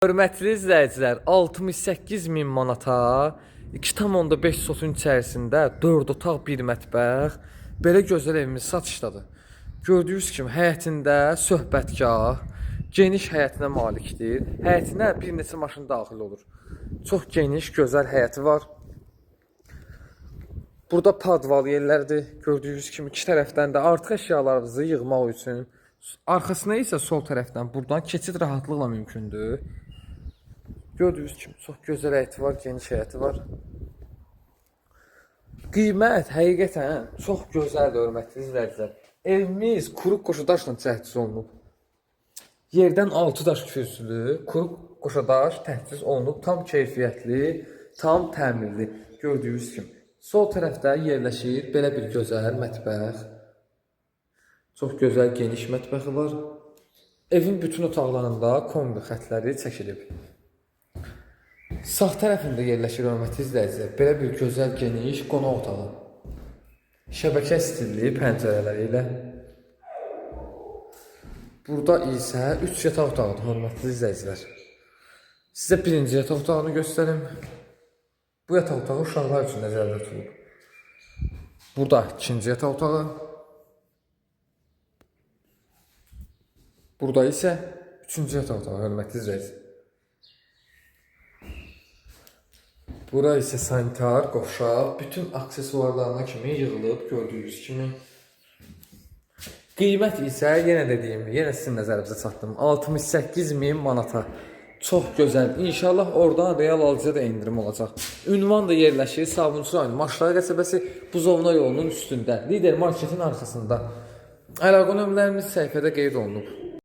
Hörmətli izləyicilər, 68 min manata 2,5 sotun içərisində 4 otaq, 1 mətbəx, belə gözəl evimiz satışdadır. Gördüyünüz kimi həyətində söhbətgah, geniş həyətinə malikdir. Həyətinə bir neçə maşın daxil olur. Çox geniş, gözəl həyəti var. Burada padval yerlərdir. Gördüyünüz kimi iki tərəfdən də artıq əşyalarınızı yığmaq üçün. Arxasına isə sol tərəfdən buradan keçid rahatlıqla mümkündür. Gördüyünüz kimi çox gözəl həyəti var, geniş həyəti var. Qiymət həqiqətən çox gözəldir, hörmətli izləyicilər. Evimiz kuru qoşadaşla təchiz olunub. Yerdən 6 daş kürsülü, kuru qoşadaş təchiz olunub, tam keyfiyyətli, tam təmirli. Gördüyünüz kimi. Sol tərəfdə yerləşir belə bir gözəl mətbəx. Çox gözəl geniş mətbəxi var. Evin bütün otaqlarında kombi xətləri çəkilib. Sağ tərəfində yerləşir, hörmətli izləyicilər, belə bir gözəl geniş qonaq otağı. Şəbəkə stilli pəncərələri ilə. Burada isə 3 yataq otağıdır, hörmətli izləyicilər. Sizə birinci yataq otağını göstərim. Bu yataq otağı uşaqlar üçün nəzərdə tutulub. Burada ikinci yataq otağı. Burada isə üçüncü yataq otağı, hörmətli izləyicilər. Bura isə sanitar qovşaq, bütün aksesuarlarına kimi yığılıb gördüyünüz kimi. Qiymət isə yenə dediyim, yenə sizin nəzərinizə çatdım. 68 min manata. Çox gözəl. İnşallah oradan real alıcıya da endirim olacaq. Ünvan da yerləşir Sabunçu rayonu, Maşları qəsəbəsi, Buzovna yolunun üstündə, Lider marketin arxasında. Əlaqə nömrələrimiz səhifədə qeyd olunub.